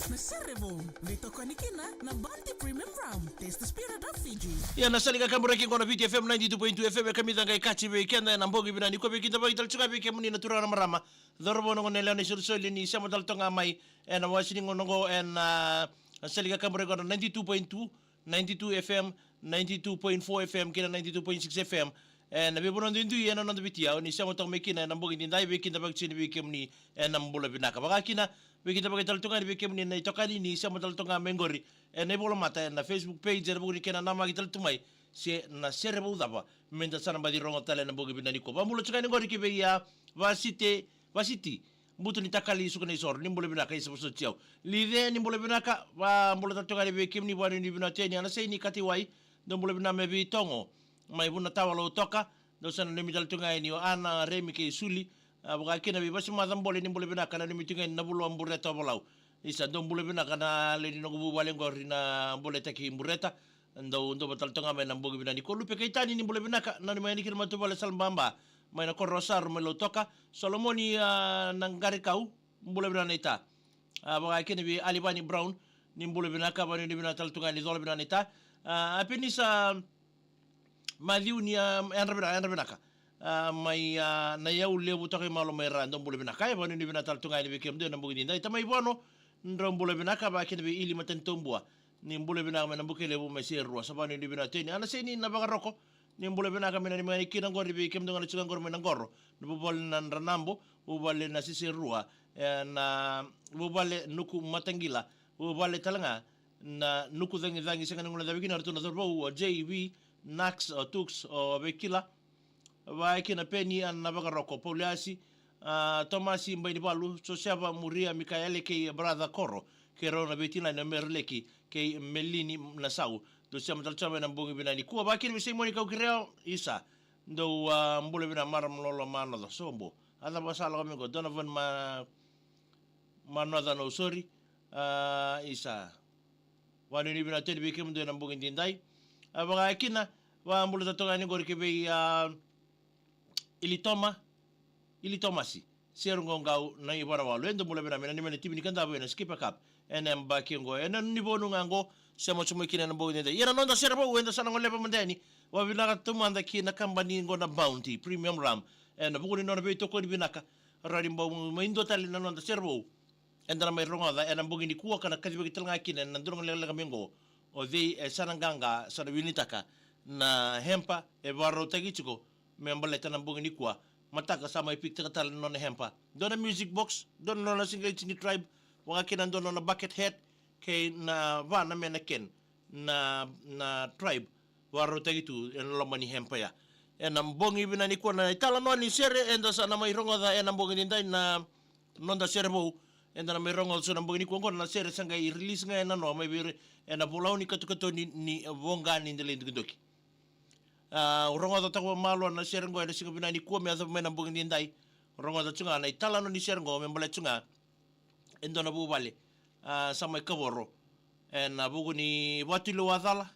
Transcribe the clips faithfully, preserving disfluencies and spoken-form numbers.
Na sere vou, veitokoni kina na Bounty Premium Rum. Taste the spirit of Fiji. Ia na sala ni kakaburaki qo na Viti F M ninety-two point two F M e kamica qai kaci vei keda ena bogi vinaka nikua. Veikidavaki tale tu ga vei kemuni na turaga na marama, cauravou, na gone yalewa, na isolisoli ni sema tale toka ga mai ena wasi ni gauna qo ena sala ni kakaburaki qo na ninety-two point two, ninety-two F M, ninety-two point four F M kei na ninety-two point six F M. Ena veivanua duidui ena noda Viti, o ni sema toka mai kina ena bogi nidai. Veikidavaki tiko yani vei kemuni ena bula vinaka. Vaka kina, veikidavaki tale toka yani vei kemuni na itokani ni sema tale toka ga mai qori ena ivolamata, ena Facebook page, ena vuku ni kena namaki tale tu mai se na sere vou cava meda sa na baci rogo tale ena bogi vinaka nikua. Vakabula tiko yani qori ki vei, a, Vasite, Vasiti Butu ni Takali, Suka na Isoro, ni bula vinaka. Isa Vosoti au. Lice, ni bula vinaka. Vakabula tale toka yani vei kemuni, vakanuinui vinaka tu yani. Ana Sei ni Kataiwai, dou bula vinaka. Mai Vitogo, mai Vunatawa, Lautoka, dou sa nanumi tale toka yani. O Ana, Remi kei Suli. A, vaka kina vei Vasimaca Bole, ni bula vinaka, nanumi toka yani na Vulu a Bureta, o Valau. Isa, dou bula vinaka na lewe ni noqu vuvale qori na Boletaki Bureta. Dou, dou duavata tale toka ga mai ena bogi vinaka nikua. Lupe Kaitani, ni bula vinaka, nanumi yani kina matavuvale Salababa mai na koro o Saru mai Lautoka. Solomoni, a, Naqarikau, bula vinaka naita. A, vaka kina vei Alivani Brown, ni bula vinaka, vakanuinui vinaka tale toka ga, ni cola vinaka naita. A, Apenisa Maciu, ni, a, yadra vinaka, yadra vinaka. A, mai, a, Naiau Levu, Tokaimalo mai Ra, dou bula vinaka. E vakanuinui vinaka tale toka ga yani vei kemudou ena bogi nidai. Tamai Vono, drau bula vinaka. Vaka kina vei Ili Matanitobua, ni bula vinaka mai Nabukelevu mai Serua. Sa vakanuinui vinaka tu yani. Ana Sei ni Navakaroko, ni bula vinaka, me nanumi yani kina qori vei kemudou ga na tiko qori mai na qoro, na vuvale na Dranabo, vuvale na Seserua, e, na vuvale Nuku Mataqila, vuvale tale ga na Nuku Cagicagi, sega ni guilecavi kina o ratou na cauravou, o J V, Nax, o Tux, o Vekila, vaka kina Peni, a, Navakaroko, Pauliasi, a, Tomasi Bainivalu, Joseva Muria, Mikaele kei Brother Koro, kei rau na veitinani o Mereleki kei Melini Nasau. Dou sema tale tu mai ena bogi vinaka nikua. Vaka kina vei Simoni Kaukirea, isa, dou, a, bula vinaka. Marama Lolo Manoca, sobo. A cava sa lako mai qo, Donovan Ma-, Manoca, no, sorry. A, isa, vakanuinui vinaka tu yani vei kemudou ena bogi nidai. A, vaka kina, vakabula tale toka yani qori ki vei, a, Ilitoma, Ilitomasi, Seru Qauqau, na Ivanawalu. E dou bula vinaka, me nanumi na timi ni Kadavu ena Skipper Cup ena yabaki qo. Ena Nivonu ga qo, sema tu mai kina ena bogi nidai. Ia na noda sere vou eda sa na goleva mada yani, vakavinaka taumada ki na kabani qo na Bounty Premium Rum ena vuku ni nona veitokoni vinaka. Rawa ni bau mai dua tale na noda sere vou eda na mai rogoca ena bogi nikua, ka na kacivaki tale ga kina ena dua na gauna lekaleka mai qo o cei e sa na qaqa, sa na winitaka na hemper e vakarautaki tiko me baleta na bogi nikua. Mataka sa mai pikitaka tale na nona hemper, dua na music box, dua na nona sigaliti ni Tribe, vaka kina dua na nona bucket hat kei na va na mannequin na, na Tribe vakarautaki tu ena loma ni hemper ya. Ena bogi vinaka nikua na italanoa ni sere eda sa na mai rogoca ena bogi nidai, na noda sere vou eda na mai rogoca so na bogi nikua qo, na sere sa qai release ga ena noa mai vei ira ena volau ni katokatoni ni Voqa ni Delaidokidokidokitaki. A, au rogocataka vakamalua na sere qo ena siga vinaka nikua me yacova mai na bogi nidai. Rogoca tu ga na italanoa ni sere qo me baleta tu ga e dua na vuvale, a, sa mai kavoro ena vuku ni vakatulewa cala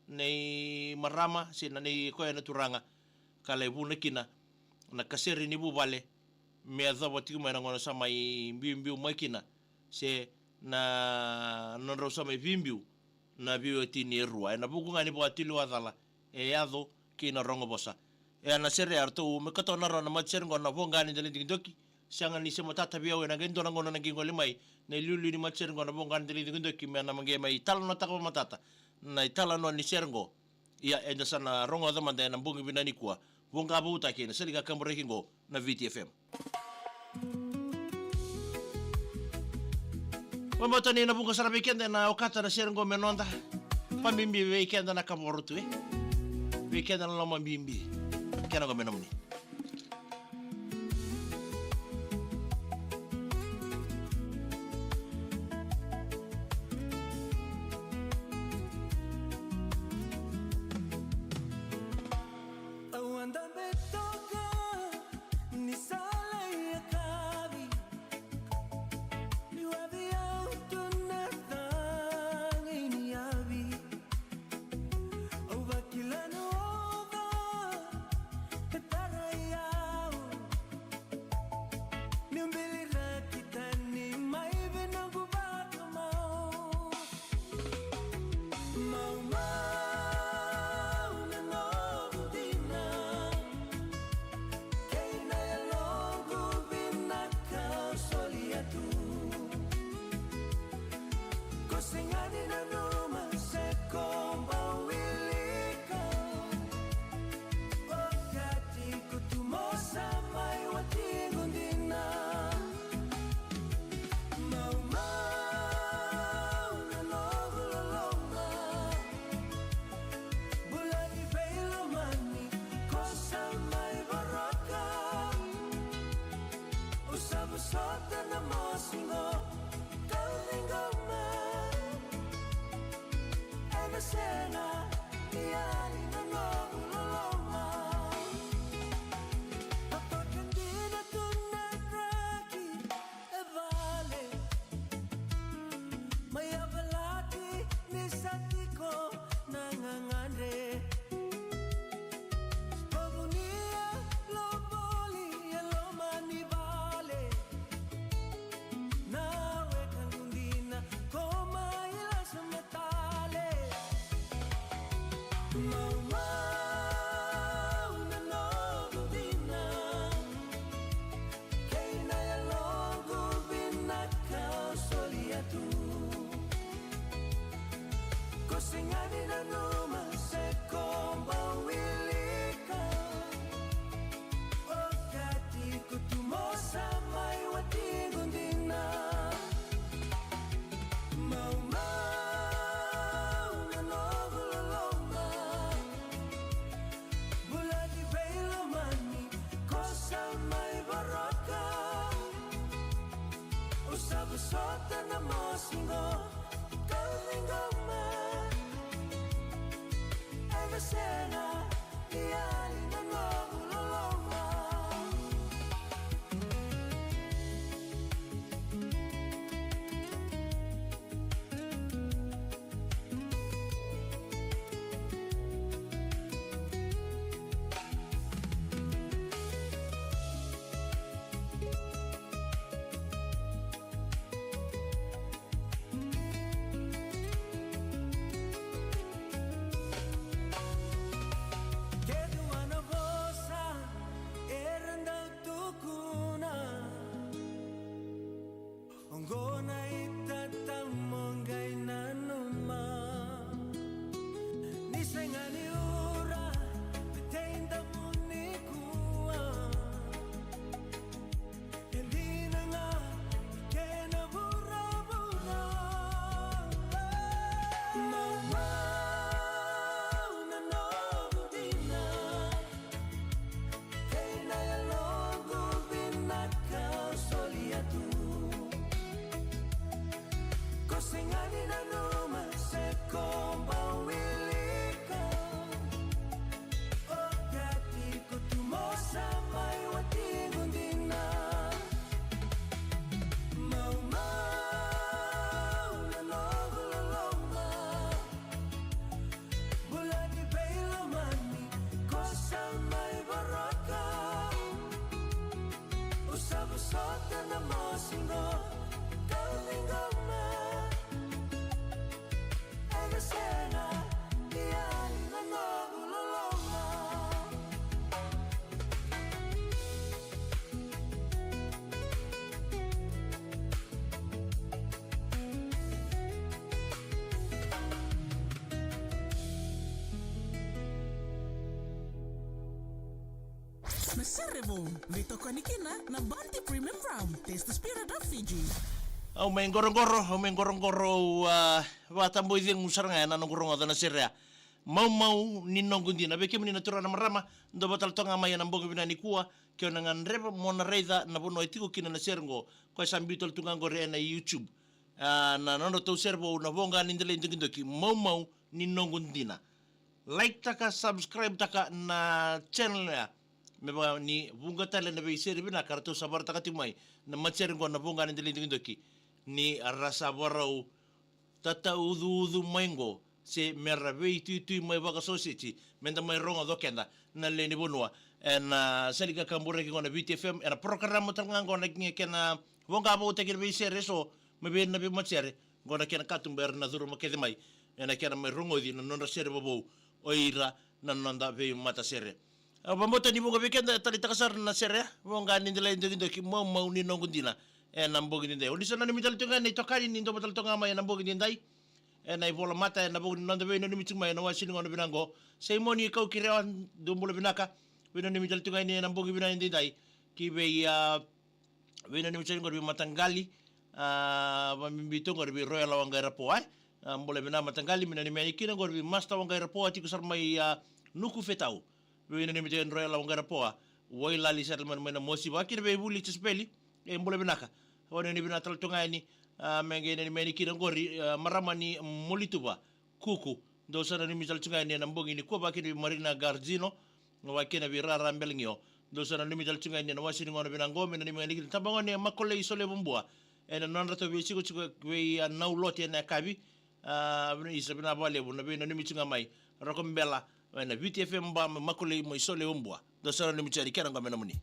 nei marama se na nei koya na turaga, ka lai vuna kina na kasere ni vuvale me yacova tiko mai na gauna sa mai biubiu mai kina, se na nodrau sa mai veibiu na veiwatini e rua ena vuku ga ni vakatulewa cala e yaco kei na rogo vosa. E a na sere eratou me katona rawa na matasere qo na Voqa ni Delaidokidokidokitaki. Sega ni se matata vei au, ena qai dua na gauna na qai gole mai na iliuliu ni matasere qo na Voqa ni Delaidokidokidokitaki me na qai mai talanoataka vakamatata na italanoa ni sere qo. Ia, eda sa na rogoca mada ena bogi vinaka nikua. Voqa Vakataki ena sala ni kakaburaki qo na Viti F M. Vabauta ni na vuqa sara vei keda ena okata na sere qo me noda. Vabibi vei keda na kavoro tu, e. Vei keda na loma bibi. Kena qo me nomuni. Au a dabe toka ni sa lai yakavi. Niu yavi au tu na cagi ni yavi. Au vakila na oca e tarai au. Niu biliraki tani mai vei noqu vakamau. Maumau na noqu dina, kei na yaloqu vinaka au solia tu. Ko sega ni nanuma se ko bau wilika. Okati ko tu mo sa mai watiqu dina. Maumau na noqu loloma. Bula ni veilomani ko sa mai voroka. Au sa vosota na mosi qo kau ciqoma. Ena sega ni yali na noqu loloma. Totoka dina tu na draki e vale. Mai yavalati ni sa tiko na gagadre. Ko vunia loboli e loma ni vale. Na wekaqu dina ko mai lasa me tale. Maumau na noqu dina. Kei na yaloqu vinaka au solia tu. Ko sega ni nanuma se ko bau wilika. Okati ko tu mo sa mai watiqu dina. Maumau na noqu loloma. Bula ni veilomani ko sa mai voroka. Au sa vosota na mosi qo kau ciqoma. Ena sega ni yali na noqu loloma. Ke dua na vosa era dau tukuna. Oqo na itatamu qai nanuma. Ni sega ni ura, e tei damu nikua. E dina ga, kena vuravura. Maumau na noqu dina. Kei na yaloqu vinaka au solia tu. Ko sega ni nanuma se ko bau wilika. Okati ko tu mo sa mai watiqu dina. Maumau na noqu loloma. Bula ni veilomani ko sa mai voroka. Au sa vosota na mosi qo kau ciqoma. Ena sega ni yali na noqu loloma. Na sere vou, veitokoni kina na Bounty Premium Rum. Taste the spirit of Fiji. Au mai qoroqoro, au mai qoroqoro, au, a, vakataboi cegu sara ga ena noqu rogoca na sere ya. Maumau ni noqu dina. Vei kemuni na turaga na marama, dou vata tale toka ga mai ena bogi vinaka nikua, ke o na gadreva mo na raica na vanua e tiko kina na sere qo, koya sa biu tale tu ga qori ena YouTube. A, na nodratou sere vou na Voqa ni Delai Dokidoki, Maumau ni noqu dina. Like taka, subscribe taka na channel ya. Me vaka ni vuqa tale na veisere vinaka ratou sa vakaraitaka tiko mai na matasere qo na Voqa ni Delai Dokidoki. Ni ra sa vakarau tataucuucu mai qo, se me ra veituitui mai vakasoseti, me da mai rogoca o keda na lewe ni vanua. Ena, a, sali ka kaburaki qo na V T F M, ena porokaramu tale ga qo na kena voqa vakautaki na veisere eso, mai vei na veimatasere, qo na kena katuba era na curuma kece mai, ena kena mai rogoci na nodra sere vovou o ira na noda veimatasere. A, vakabauta ni vuqa vei keda e taleitaka sara na sere ya, Voqa ni Delai Dokidoki, Maumau ni noqu dina, ena bogi nidai. O ni sa nanumi tale tu ga na itokani ni dou vata tale toka ga mai ena bogi nidai. Ena ivolamata, ena vuku ni noda veinanumi tiko mai ena wase ni gauna vinaka qo. Saimoni Kaukirewa, dou bula vinaka. Veinanumi tale tu ga yani ena bogi vinaka nidai. Ki vei, a, veinanumi tiko qori vei Mataqali, a, vabibi tu qori vei Royal Waqairapo, e. A, bula vinaka Mataqali, me nanumi yani kina qori vei Master Waqairapo, a tiko sara mai, a, Nukufetau. Veinanumi tiko yani Royal Waqairapo, a, Wailali Settlement mai Namosi, vakakina vei Vuli Tisipeli, e bula vinaka. Veinanumi vinaka tale tu ga yani, a, me qai nanumi yani kina qori, a, marama ni Molituva, Kuku. Dou sa nanumi tale tu ga yani ena bogi nikua, vakakina vei Marina Garzino, vakakina vei Rara Belengio. Dou sa nanumi tale tu ga yani ena wase ni gauna vinaka qo, me nanumi yani kina tabagone Makolei Solevubua. Ena nodratou veisikosiko vei, a, Naulote ena yakavi, a, vina, isa vinaka vakalevu na veinanumi tu ga mai. Roko bela, ena V T F M ba, mai Makolei, mai Solevubua. Dou sa nanumi tu yani kena qo me nomuni.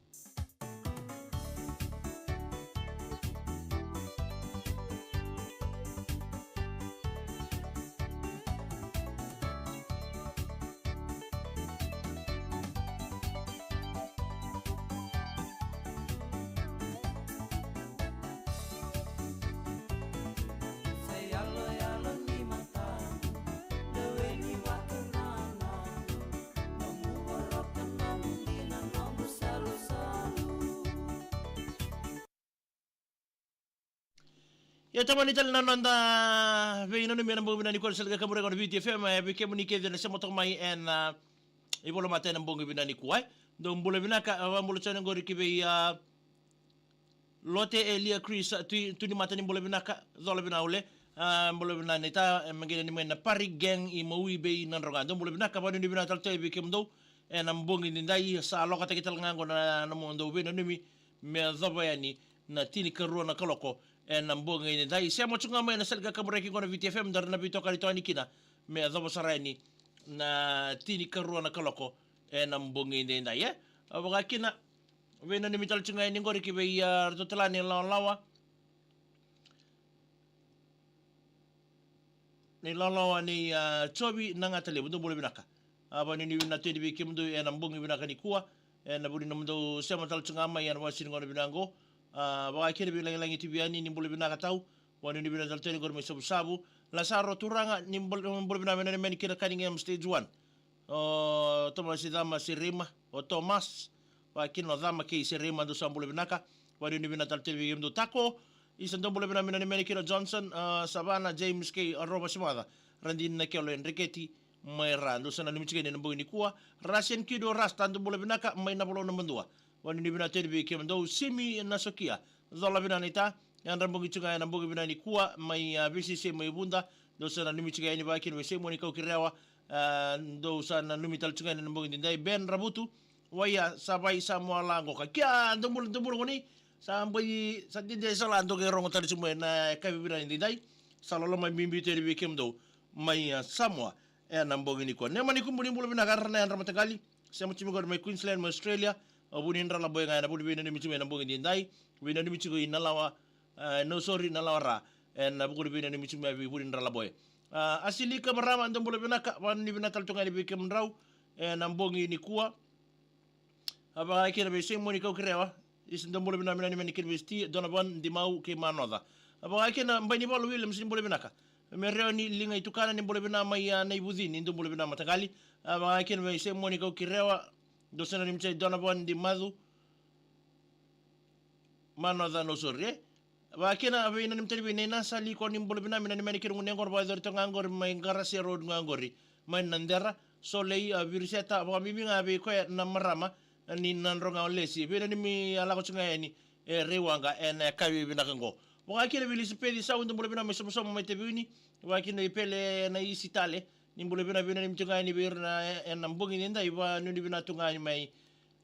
Ia, tamani tale na noda veinanumi ena bogi vinaka nikua, sali ka kaburaki qo na V T F M, e, vei kemuni kece na sema toka mai ena, a, ivolamata ena bogi vinaka nikua, e. Dou bula vinaka, a, vakabula tale qori ki vei, a, Lote Elia Chris, a, Tui, Tui ni Mata, ni bula vinaka, cola vinaka ule, a, bula vinaka naita, e, me qai nanumi mai na Pari Gang i Maui Bay Nadroga. Dou bula vinaka, veinanumi vinaka tale tu vei kemudou ena bogi nidai, sa lokataki tale ga qo na, na nomudou veinanumi, me yacova yani na tinikarua na kaloko ena bogi nidai. Sema tu ga mai na sali ka kaburaki qo na V T F M, da na veitokani toka yani kina me yacova sara yani na tinikarua na kaloko ena bogi nidai, e. A, vakakina, veinanumi tale tu ga yani qori ki vei, a, ratou tale ni lawalawa. Ni lawalawa ni, a, Jovi Nagatalevu, dou bula vinaka. A, veinanumi vinaka tu yani vei kemudou ena bogi vinaka nikua, ena vuku ni nomudou sema tale tu ga mai ena wase ni gauna vinaka qo. A, vakakina vei Lagilagi Tiviani, ni bula vinaka tau. Veinanumi vinaka tale tu yani qori mai Savusavu. Lasaro Turaga, ni bula, bula vinaka, veinanumi yani kina Cunningham Stage One. O Tomasi Cama Serema, o Tomas, vakakina o Cama kei Serema, dou sa bula vinaka. Veinanumi vinaka tale tu yani vei kemudou Tako, isa dou bula vinaka, veinanumi yani kina Johnson, a, Savana, James kei Rova Sivaca, Radini Nakelo, Dreketi mai Ra, dou sa nanumi tiko yani ena bogi nikua. Russian Kido Rasta, dou bula vinaka, mai Navalona Madua. Veinanumi vinaka tu yani vei kemudou Simi Nasokia, cola vinaka naita, yadra bogi tu ga ena bogi vinaka nikua, mai, a, V C C mai Vuda, dou sa nanumi tiko yani, vakakina vei Simoni Kaukirewa, a, dou sa nanumi tale tu ga yani ena bogi nidai, Ben Ravutu, Waia, Savai, Samoa Laqoka. Kia, dou bula, dou bula goni, sa bai, sa dede sa la dou qai rogo tale tu mai na yakavi vinaka nidai, sa loloma bibi tu yani vei kemudou mai, a, Samoa ena bogi nikua. Nema ni kubu ni bula vinaka, Rana Yadra Mataqali, sema tu mai qori mai Queensland, mai Australia, o Vunidralaboe ga ena vuku ni veinanumi tu mai ena bogi nidai, veinanumi tiko i Nalawa, e, Nausori, Nalawa Ra, ena vuku ni veinanumi tu mai vei Vunidralaboe. A, Asilika Marama, dou bula vinaka, veinanumi vinaka tale tu ga yani vei kemudrau ena bogi nikua. A, vakakina vei Simoni Kaukirewa, isa dou bula vinaka, veinanumi yani kina vei Sti, Donovan, Dimau kei Manoca. A, vakakina Bainivalu Williams, ni bula vinaka. Mereoni Liga i Tukana, ni bula vinaka mai, a, Naivucini, dou bula vinaka Mataqali. A, vakakina vei Simoni Kaukirewa, dou sa nanumi tiko i Donovan, Dimacu, Manoca, Nausori, e. Vakakina vei nanumi tani vei Nena Saliko ni bula vina me nanumi yani kina gunu yaqona vakayacori toka ga qori mai Qarase Road ga qori. Mai Nadera, Solei, a, Viriseta, vakabibi ga vei koya na marama ni Nadroga o Lesi. Vei nanumi a lako tiko ga yani e Reiwaqa ena yakavi vinaka qo. Vakakina vei Lisipeci Sau, dou bula vina mai Somosomo mai Taveuni. Vakakina vei Pele na Isi Tale. Ni bula vina vei nanumi tiko ga yani vei ira na, e, ena bogi nidai, vanuinui vina tu ga yani mai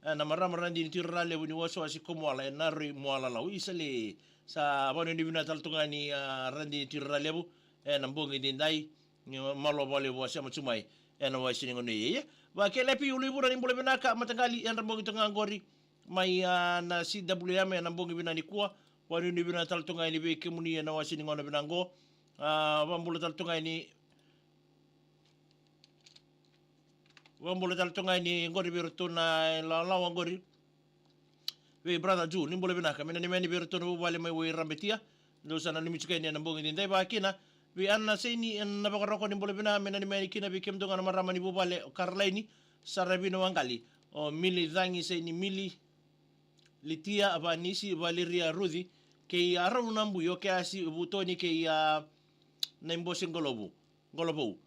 e, na marama Radini Tirara Levu ni wasewase ko Moala, e Naroi Moala Lau. Isa le, sa vanuinui vina tale tu ga yani, a, Radini Tirara Levu, e, na bogi nidai, ni malo vale vua sema tu mai, e, na wase ni gauna ia. Vakelepi Ului Vuna ni bula vinaka, mataqali, e, na bogi tu ga qori, mai, a, na C W M, e, na bogi vina nikua, vanuinui vina tale tu ga yani vei kemuni, e, na wase ni gauna vina qo, a, vabula tale tu ga yani, Vakabula tale toka ga yani qori vei iratou na ilawalawa qori. Vei brother Ju, ni bula vinaka. Me nanumi yani vei iratou na vuvale mai Wairabatia. Dou sa nanumi tiko yani ena bogi nidai. Vakakina vei Ana Seini ena Vakaroko, ni bula vinaka. Me nanumi yani kina vei kemudou ga na marama ni vuvale o Karalaini, Saravina Waqali, o Mili Cagi Seini Mili, Litia Vanisi, Valeria Ruci, kei Arau Nabui, o Keasi Vutoni, kei a Naibose Qolovu. Qolovou.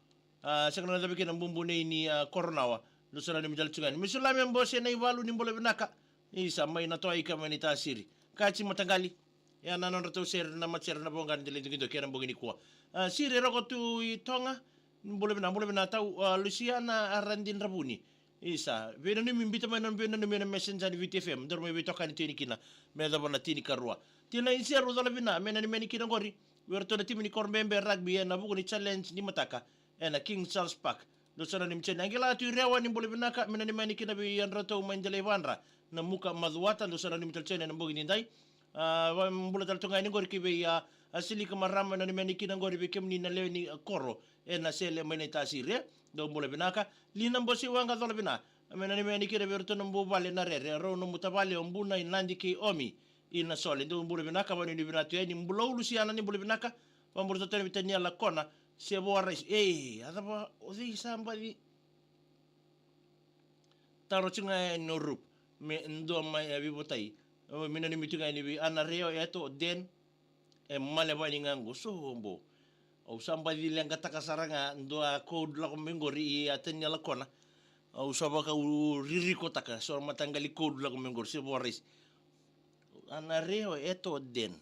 A, sega na cava kina bubu nei ni, a, Koronawa. Dou sa nanumi tale tiko yani. Misulame Bose Naivalu, ni bula vinaka. Isa, mai Natoaika mai Naitasiri. Kati mataqali. Ia na nodratou sere na matasere na voqa ni dela ni dokidoki ena bogi nikua. A, Siri Roko tu i Toga. Ni bula vinaka, bula vinaka tau, a, Lusiana Radini Dravuni. Isa, veinanumi, biuta mai na veinanumi ena Messenger ni Viti F M, daru mai veitokani tu yani kina me yacova na tinikarua. Tina Iseru, cola vina, me nanumi yani kina qori vei iratou na timi ni koro bebe rugby ena vuku ni challenge ni mataka ena King Charles Park. Dou sa nanumi tiko yani. Aqila tu i Rewa, ni bula vinaka, me nanumi yani kina vei yadratou mai Delaivadra, Namuka Macuata. Dou sa nanumi tale tiko yani ena bogi nidai. A, va-, bula tale toka yani qori ki vei, a, Asilika Marama, me nanumi yani kina qori vei kemuni na lewe ni, a, koro ena Sele mai Naitasiri. Dou bula vinaka. Lina Bose Waqa, cola vina, me nanumi yani kina vei iratou na vuvale na Rere, rau nomu tavale o Buna i Nadi kei Omi i Nasole. Dou bula vinaka, vanuinui vinaka tu yani. Bulou Lusiana, ni bula vinaka. Vabula totoni vei Taniela Kona, se vo a raisi. Ei, a cava, o cei sa baci taro tiko ga yani o Rup me dua mai a veivotai. O, me nanumi tiko ga yani vei Ana Reo, Eto, Den, e Malevani ga qo, sobo. Au sa baci leqataka sara ga dua code lako mai qori i a Taniela Kona. Au sa vakaririkotaka so na mataqali code lako mai qori, se vo a raisi. Ana Reo, Eto, Den.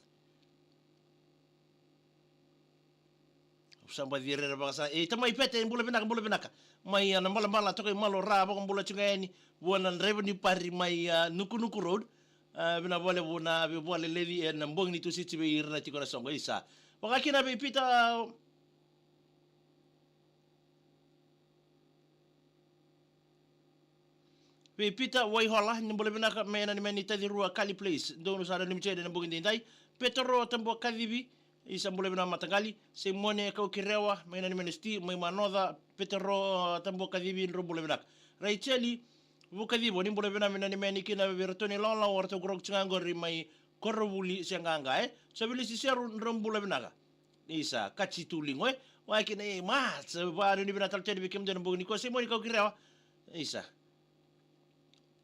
Sa baci rere vakasa. E, tamai Pete, bula vinaka, bula vinaka. Mai, a, na balabala toka i Malo ra, vakabula tiko ga yani vua na draiva ni pari mai, a, Nukunuku Road. A, vinaka vakalevu na veivakaleleci ena bogi ni Tusiti vei ira na tiko na soqo. Isa. Vakakina vei Pita, vei Pita Waihola, ni bula vinaka, me nanumi yani Tacirua Kali Place. Dou sa nanumi tiko yani ena bogi nidai. Petero Tabuakacivi, isa, bula vinaka mataqali. Simone Kaukirewa, me nanumi yani Sti, mai Manoca. Petero Tabuakacivi, drau bula vinaka. Raicheli Vukacivo, ni bula vinaka, me nanumi yani kina vei iratou na ilawalawa, o ratou qoroqo tiko ga qori mai Korovuli se Qaqa, e. Sa Vilisi Seru, drau bula vinaka. Isa, Kachi Tuligo, e. Vakakina, e, ma, sa vanuinui vinaka tale tu yani vei kemudou ena bogi nikua, Simone Kaukirewa. Isa.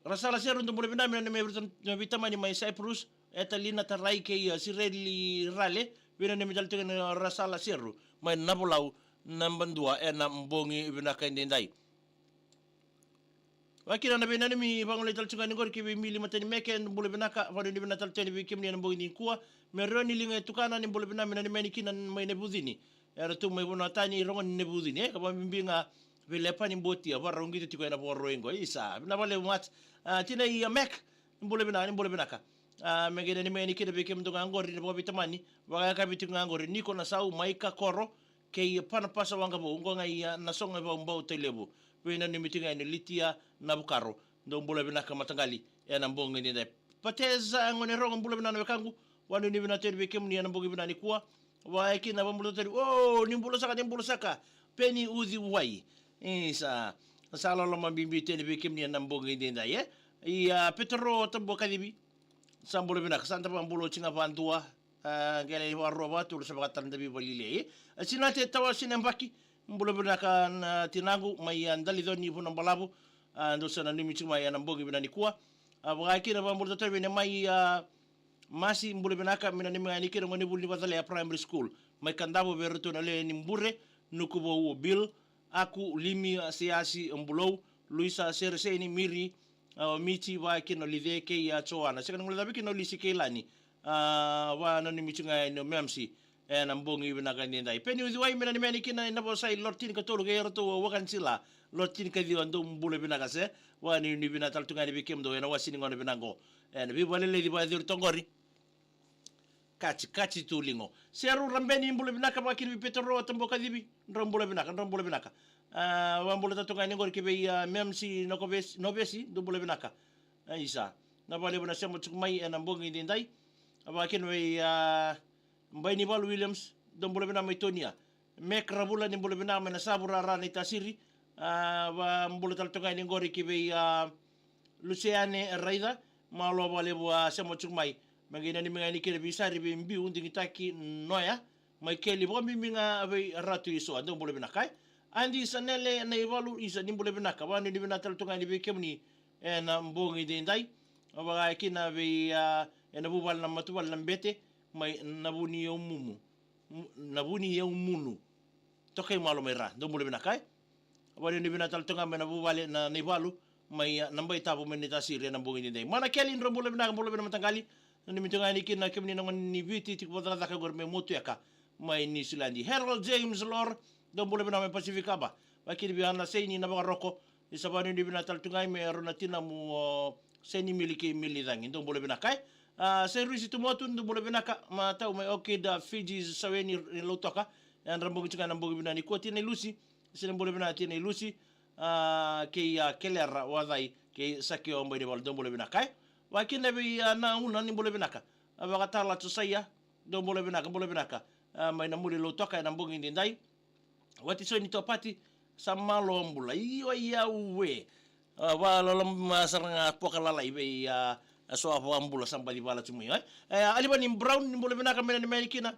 Rasala Seru, dou bula vinaka, me nanumi vei iratou na veitamani mai Cyprus, Etalina Tarai kei, a, Sireli Rale, veinanumi tale tu yani Rasala Seru mai Navolau, naba dua ena bogi vinaka edaidai. Vakakina na veinanumi vagolei tale tiko ga yani qori ki vei Mili Matanimeke, bula vinaka, vanuinui vinaka tale tu yani vei kemuni ena bogi nikua. Merioni Liga e Tukana, ni bula vinaka, me nanumi yani kina mai Naivucini. Era tu mai vanua tani, rogo ni Naivucini, e, ka vakabibi ga vei Lepani Botia, vakarau qito tiko ena Vakarauwai qo. Isa, vinaka vakalevu Mats. A, tina i, a, Mac, ni bula vinaka, ni bula vinaka. A, me qai nanumi yani kina vei kemudou ga qori na vakaveitamani, vakayakavi tiko ga qori, Niko Nasau, Maika Koro, kei Panapasa Waqavou, qo ga i, a, Nasogo e Vaubau, Tailevu. Veinanumi tiko ga yani Litia Navukaro. Dou bula vinaka mataqali ena bogi nidai. Pateza Gone Rogo, bula vinaka na wekaqu. Vanuinui vinaka tu yani vei kemuni ena bogi vinaka nikua. Vakakina, vabula tale. O, ni bula saka, ni bula saka. Peni Uciwai. Isa, sa loloma bibi tu yani vei kemuni ena bogi nidai, e. Ia, Petero Tabuakacivi. Sa bula vinaka, sa da vakabula oti ga vakadua. A, qai lai vakarua vakatolu sa vakatara na davi valili, e. A, Sinate Tawa Sinebaki, bula vinaka na tinaqu mai, a, Daliconi, Vunabalavu. A, dou sa nanumi tiko mai ena bogi vinaka nikua. A, vakakina, vakabula tale vei Nemai, a, Masi, bula vinaka, me nanumi ga yani kina gone vuli ni Vacalea Primary School. Mai Kadavo vei iratou na lewe ni bure, Nukuvou, o Bill, Aku, Limi, a, Seasi, o Bulou, Luisa, Sereseni, Miri, a, o Michi, vaka kina o Lice kei a Joana. Sega ni guilecavi kina o Lisi kei Lani. A, va nanumi tu ga yani o Mamsi. Ena bogi vinaka edaidai. Peni Uciwai, me nanumi yani kina ena vosa i Lord tinikatolu kei iratou o Wakanisila. Lord tinikaciwa, dou bula vinaka se. Vakanuinui vinaka tale tu ga yani vei kemudou ena wasi ni gauna vinaka qo. Ena veivakaleleci vakacuru toqori. Kachi, kachi tu ligo. Seru Rabeni, bula vinaka, vakakina vei Petero Tabuakacivi. Drau bula vinaka, drau bula vinaka. A, vakabula tale tu ga yani qori ki vei, a, Mamsi Nokovesi, Novesi, dou bula vinaka. A, isa. Na vakalevu na sema tiko mai ena bogi edaidai. A, vakakina vei, a, Bainivalu Williams, dou bula vinaka mai Tonia. Mek Ravula, ni bula vinaka mai na Savura, Ra, Naitasiri. A, vakabula tale tu ga yani qori ki vei, a, Luseane Raica, malo vakalevu, a, sema tiko mai. Me qai nanumi ga yani kina vei Sari, vei Biu, digitaki Noya, mai Keli, vakabibi ga vei Ratu Isoa, dou bula vinaka, e. Adi Sanele Naivalu, isa, ni bula vinaka, vakanuinui vinaka tale tu ga yani vei kemuni ena bogi edaidai. Vaka kina vei, a, ena vuvale na matavuvale na Bete, mai Navuniyaumu-, Mu-, Navuniyaumunu. Tokai malo mai Ra, dou bula vinaka, e. Vakanuinui vinaka tale tu ga mai na vuvale na Naivalu, mai, a, Nabaitavo mai Naitasiri ena bogi edaidai. Mana Keli, drau bula vinaka, bula vinaka mataqali. Nanumi tu ga yani kina kemuni na gone ni Viti tiko vakacakacaka qori mai Motueka, mai Niusiladi. Harold James Lor, dou bula vinaka mai Pasifika, va. Vakakina vei Ana Seini Navakaroko, isa, vakanuinui vinaka tale tu ga mai rau na tinamu, o, Seni Mili kei Mili Cagi, dou bula vinaka, e. A, Sairusi Tumotu, dou bula vinaka, matau mai Orchid, a, Fiji, Saweni, Lautoka. Yadra bogi tu ga ena bogi vinaka nikua, Tina Ilusi, isa, ni bula vinaka Tina Ilusi, a, kei, a, Kelera Wacai, kei Sakio Bainivalu, dou bula vinaka, e. Vakakina vei, a, Nauna, ni bula vinaka. A, Vakatala Josaia, dou bula vinaka, bula vinaka. A, mai Namuli, Lautoka ena bogi edaidai. Watisoni Topati, sa malo bula. Io, ia, ue. A, vakaloloma sara ga, poka lalai vei, a, a so a vakabula sa baci vala tu mai, e. E, Alivani Brown, ni bula vinaka, me nanumi yani kina.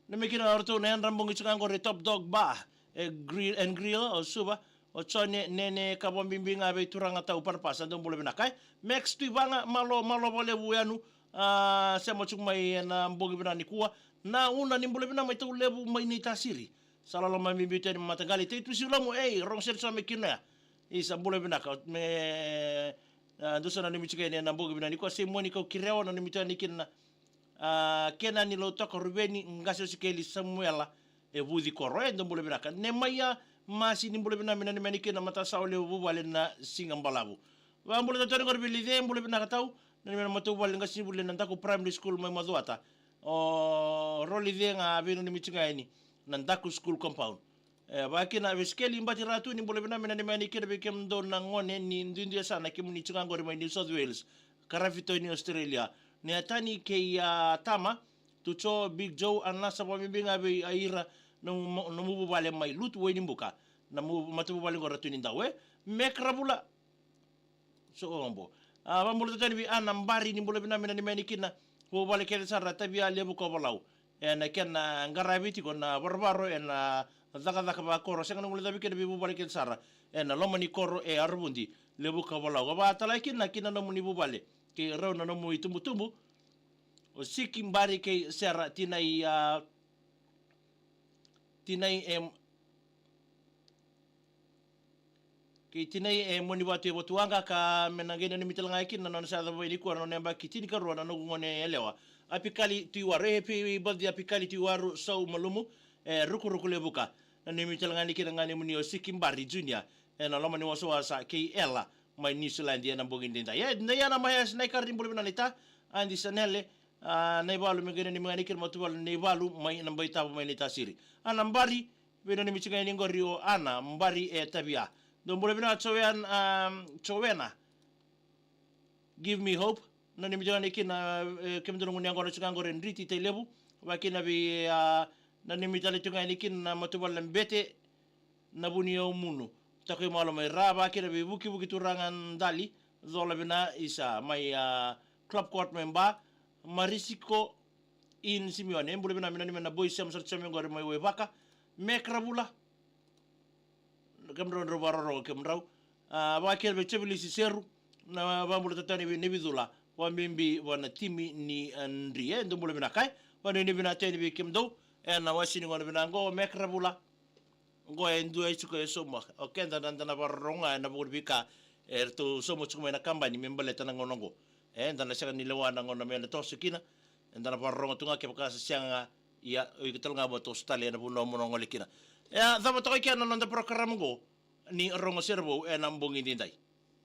Nanumi kina o ratou na yadra bogi tu ga qori Top Dog Bar, e, Grill and Grill, o Suva, o Jone, Nene, ka vakabibi ga vei turaga tau Parapasa, dou bula vinaka, e. Max Tuivaga, malo, malo vakalevu yani, a, sema tu mai ena bogi vinaka nikua. Nauna, ni bula vinaka mai Taulevu mai Naitasiri. Sa loloma bibi tu yani mataqali. Tei Tusi Lomu, ei, rogo sere sa mai kina ya. Isa, bula vinaka, me, a, dou sa nanumi tu ga yani ena bogi vinaka nikua. Simoni Kaukirewa, nanumi tu yani kina, a, Kenani Lautoka, Ruveni, qase o Sikeli, Samuela, e Vuci Koro, e, dou bula vinaka. Nemaia Masi, ni bula vinaka, me nanumi yani kina matasawa levu vuvale na Siga Balavu. Vakabula tale tu yani qori vei Lice, bula vinaka tau. Nanumi na matavuvale ni qasenivuli na Daku Primary School mai Macuata. O Rolice ga veinanumi tu ga yani na Daku School Compound. E, vakakina vei Sikeli Bati Ratu, ni bula vinaka, me nanumi yani kina vei kemudou na gone ni duidui yasana, kemuni tu ga qori mai New South Wales, Karafito ni Australia. Ni a tani kei a tama, Tuco, Big Joe, a nasa vakabibi ga vei a ira na mu-, na nomu vuvale mai Lutu, Wainibuka. Na mu-, matavuvale qo Ratu ni Dau, e. Mek Ravula. So obo. A, vakabula tale tu yani vei Ana Bari, ni bula vinaka, me nanumi yani kina vuvale kece sara, Tavia, Levuka, Valau. Ena kena qaravi tiko na varovaro ena cakacaka vakoro, sega ni guilecavi kina veivuvale kece sara ena loma ni koro e Aravudi, Levuka, Valau. Ka vakatalai kina ki na nomuni vuvale kei rau na nomu itubutubu, o Siki Bari kei Sera, tinai, a, tinai e, kei tinai e Monivatu e Vatuwaqa, ka me na qai nanumi tale ga kina na nona sa yaco mai nikua na nona yabaki tinikarua na noqu gone yalewa, Apikali Tuiwaru. E, happy birthday Apikali Tuiwaru Saumalumu, e, Rukuruku, Levuka. Nanumi tale ga ni kina ga nomuni o Siki Bari Junior ena loma ni wasawasa kei Ela mai Niusiladi ena bogi edaidai. E, Diana Mayas Naikari, ni bula vinaka naita. Adi Sanele, a, Naivalu, me qai nanumi ga ni kina matavuvale Naivalu mai Nabaitavo mai Naitasiri. Ana Bari, veinanumi tu ga yani qori o Ana Bari, e, Tavia. Dou bula vinaka Joanne, a, Joanna. Give me hope. Nanumi tu ga yani kina, e, kemudou na gunu yaqona tu ga qori Driti, Tailevu. Vakakina vei, a, nanumi tale tu ga yani kina na matavuvale na Bete, Navuniyaumunu. Tokai malo mai Ra. Vakakina vei Vukivuki Turaga Dali, cola vina, isa, mai, a, Club Court mai Ba, Marisiko, Ini Simione, bula vinaka, me nanumi na boy Sam Sarasami qori mai Waivaka. Mek Ravula. Kemudrau, drau vakarorogo kemudrau. A, vakakina vei Jovilisi Seru, na vakabula tale tu yani vei Nevi Cula, Vakabibi vua na timi ni, e, Dri, e, dou bula vinaka, e. Vakanuinui vinaka tale yani vei kemudou ena wase ni gauna vinaka oqo, me kere vula. Oqo e dua e tiko e sauma. O keda na, da na vakarorogo ga ena vuku ni veika eratou sauma tiko mai na kabani me baleta na gauna oqo. E, da na sega ni lewa na gauna me na toso kina. Eda na vakarorogo tu ga, kevaka sa sega ga, ia, o iko tale ga mo toso tale ena vanua mo na gole kina. E a cava toka i kea na noda porokaramu oqo ni Rogo Sere Vou ena bogi edaidai.